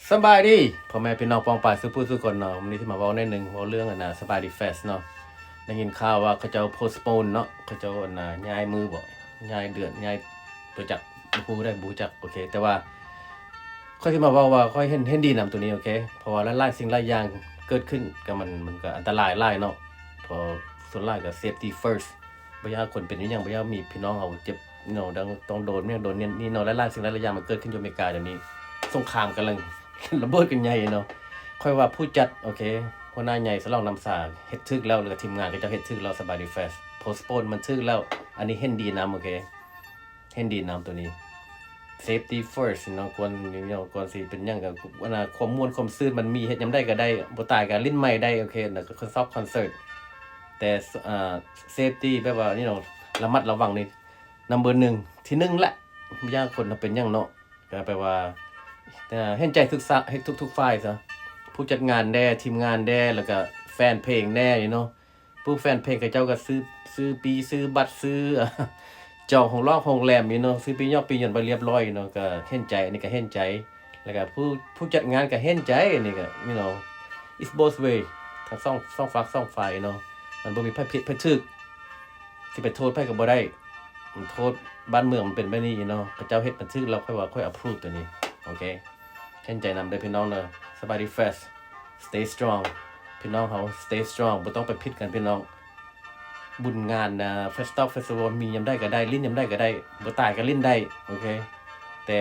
ສະບາຍດີພໍ່ແມ່ພີ່ນ້ອງປ້ອງປາຍສູ່ຜູ້ສູ່ຄົນເນາະ. ມື້ນີ້ຊິມາເວົ້າໜ້ອຍໜຶ່ງ ເວົ້າເລື່ອງອັນນ່າ ສະບາຍດີເຟສເນາະ. ໄດ້ຍິນຂ່າວວ່າເຂົາເຈົ້າໂພສໂປນເນາະ, ເຂົາເຈົ້າອັນນ່າຍ້າຍມື້ບໍ ຍ້າຍເດືອນ ຍ້າຍ ບໍ່ຈັກ ບໍ່ຮູ້ໄດ້ ບໍ່ຮູ້ຈັກ. ໂອເຄ ແຕ່ວ່າຂ້ອຍຊິມາເວົ້າວ່າຂ້ອຍເຫັນ ເຫັນດີນຳໂຕນີ້ ໂອເຄ. ເພາະວ່າຫຼາຍໆສິ່ງຫຼາຍຢ່າງເກີດຂຶ້ນ ກໍມັນ ມັນກໍອັນຕະລາຍຫຼາຍເນາະ, ເພາະສ່ວນຫຼາຍກໍເຊຟຕີ້ເຟີສ. ບໍ່ຢາກໃຫ້ຄົນເປັນອີ່ຫຍັງ ບໍ່ຢາກມີພີ່ນ້ອງເຮົາເຈັບເນາະ, ຕ້ອງໂດນ ແມ່ນໂດນນີ້ເນາະ. ຫຼາຍໆສິ່ງຫຼາຍໆຢ່າງມັນເກີດຂຶ້ນຢູ່ອາເມລິກາດຽວນີ້, ສົງຄາມກຳລັງລະເບີດກັນໃຫຍ່ເນາະ. ຂ້ອຍວ່າຜູ້ຈັດ ໂອເຄ ຫົວໜ້າໃຫຍ່ສະຫຼອງນ້ຳສາເຮັດຖືກແລ້ວ ແລ້ວກໍທີມງານເຂົາເຈົ້າເຮັດຖືກແລ້ວ. ສະບາຍດີເຟສໂພສໂປນມັນຖືກແລ້ວ, ອັນນີ້ເຫັນດີນຳ ໂອເຄ ເຫັນດີນຳໂຕນີ້. ເຊຟຕີ້ເຟີສເນາະ, ກ່ອນ ກ່ອນຊິເປັນຫຍັງກໍອັນນ່າ ຄວາມມ່ວນຄວາມຊື່ນມັນມີ ເຮັດຍາມໃດກໍໄດ້, ບໍ່ຕາຍກໍຫຼິ້ນໃໝ່ໄດ້ ໂອເຄ. ແລ້ວກໍຊອບຄອນເສີດ ແຕ່ ເອີ ເຊຟຕີ້ ແບບວ່າ you know ລະມັດລະວັງນີ້ນຳເບີໜຶ່ງ ທີໜຶ່ງແຫຼະ. ບໍ່ຢາກໃຫ້ຄົນເຮົາເປັນຫຍັງເນາະ, ກໍແປວ່າ ເອີ ເຫັນໃຈທຸກສະ ໃຫ້ທຸກໆຝ່າຍຊະ, ຜູ້ຈັດງານແດ່ ທີມງານແດ່ ແລ້ວກໍແຟນເພງແດ່ you know. ຜູ້ແຟນເພງເຂົາເຈົ້າກໍຊື້ ຊື້ປີ້ ຊື້ບັດ ຊື້ ຈອງໂຮງລອກໂຮງແຮມນີ້ເນາະ, ຊື້ປີ້ຍອກປີ້ຢົນໄປລຽບລ້ອຍເນາະ, ກໍເຫັນໃຈ ອັນນີ້ກໍເຫັນໃຈ. ແລ້ວກໍຜູ້ ຜູ້ຈັດງານກໍເຫັນໃຈ ອັນນີ້ກໍ you know it's both way ທັງສອງ ສອງຟາກສອງຝ່າຍເນາະ. ມັນບໍ່ມີໃຜຜິດໃຜຖືກ ຊິໄປໂທດໃຜກໍບໍ່ໄດ້, ໂທດບ້ານເມືອງມັນເປັນແບບນີ້ເນາະ. ເຂົາເຈົ້າເຮັດມັນຖືກແລ້ວ ຂ້ອຍວ່າຂ້ອຍອາພຣູບໂຕນີ້ ໂອເຄ. ເຫັນໃຈນຳເດີພີ່ນ້ອງເດີ. ສະບາຍດີເຟສ stay strong ພີ່ນ້ອງເຮົາ stay strong ບໍ່ຕ້ອງໄປຜິດກັນພີ່ນ້ອງ. ບຸນງານ ເອີ ເຟສຕິວັລ ເຟສຕິວັລ ມີຍາມໃດກໍໄດ້ ຫຼິ້ນຍາມໃດກໍໄດ້ ບໍ່ຕາຍກໍຫຼິ້ນໄດ້ ໂອເຄ. ແຕ່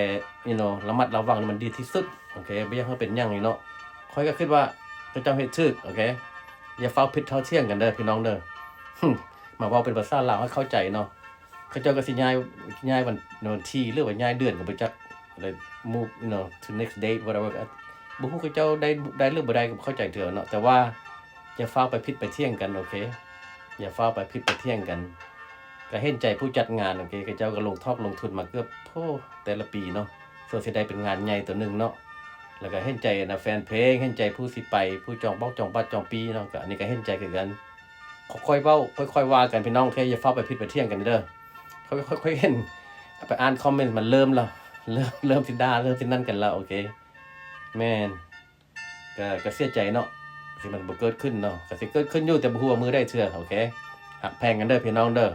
you know ລະມັດລະວັງນີ້ມັນດີທີ່ສຸດ ໂອເຄ. ບໍ່ຢາກໃຫ້ເປັນຫຍັງນີ້ເນາະ, ຂ້ອຍກໍຄິດວ່າເຂົາເຈົ້າເຮັດຖືກ ໂອເຄ. ຢ່າຟ້າວຜິດທ້າວທ່ຽງກັນເດີພີ່ນ້ອງເດີ. ມາເວົ້າເປັນພາສາລາວໃຫ້ເຂົ້າໃຈເນາະ. ເຂົາເຈົ້າກໍຊິຍ້າຍ ຍ້າຍວັນ ວັນທີ ຫຼືວ່າຍ້າຍເດືອນກໍບໍ່ຈັກ ແລ້ວ move you know to next date whatever ກໍບໍ່ຮູ້ເຂົາເຈົ້າໄດ້ ໄດ້ຫຼືບໍ່ໄດ້ກໍບໍ່ເຂົ້າໃຈເທື່ອເນາະ. ແຕ່ວ່າຢ່າຟ້າວໄປຜິດໄປທ່ຽງກັນ ໂອເຄ. ຢ່າຟ້າວໄປຜິດໄປທ່ຽງກັນ. ກໍເຫັນໃຈຜູ້ຈັດງານ ໂອເຄ, ເຂົາເຈົ້າກໍລົງທອກລົງທຶນມາເກືອບ ໂອ້ ແຕ່ລະປີເນາະ, ສ່ວນຊິໄດ້ເປັນງານໃຫຍ່ໂຕໜຶ່ງເນາະ. ແລ້ວກໍເຫັນໃຈນະແຟນເພງ ເຫັນໃຈຜູ້ຊິໄປ ຜູ້ຈອງບອກ ຈອງບັດ ຈອງປີ້ເນາະ, ກໍອັນນີ້ກໍເຫັນໃຈຄືກັນ. ຄ່ອຍໆເວົ້າ ຄ່ອຍໆວ່າກັນພີ່ນ້ອງ ໂອເຄ. ຢ່າຟ້າວໄປຜິດໄປທ່ຽງກັນເດີ. ຂ້ອຍ ຂ້ອຍ ຂ້ອຍເຫັນ ໄປອ່ານຄອມເມັນ ມັນເລີ່ມແລ້ວ ເລີ່ມ ເລີ່ມຊິດ່າ ເລີ່ມຊິນັ້ນກັນແລ້ວ ໂອເຄ. ແມ່ນ ກໍ ກໍເສຍໃຈເນາະ ທີ່ມັນບໍ່ເກີດຂຶ້ນເນາະ. ກໍຊິເກີດຂຶ້ນຢູ່ ແຕ່ບໍ່ຮູ້ວ່າມື້ໃດເທື່ອ ໂອເຄ. ຮັກແພງກັນເດີພີ່ນ້ອງເດີ.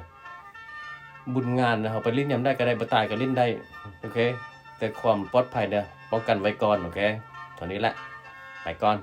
ບຸນງານນະ ເຮົາໄປຫຼິ້ນຍາມໃດກໍໄດ້ ບໍ່ຕາຍກໍຫຼິ້ນໄດ້ ໂອເຄ. ແຕ່ຄວາມປອດໄພເດີ ປ້ອງກັນໄວ້ກ່ອນ ໂອເຄ. ເທົ່ານີ້ແຫຼະ ໄປກ່ອນ.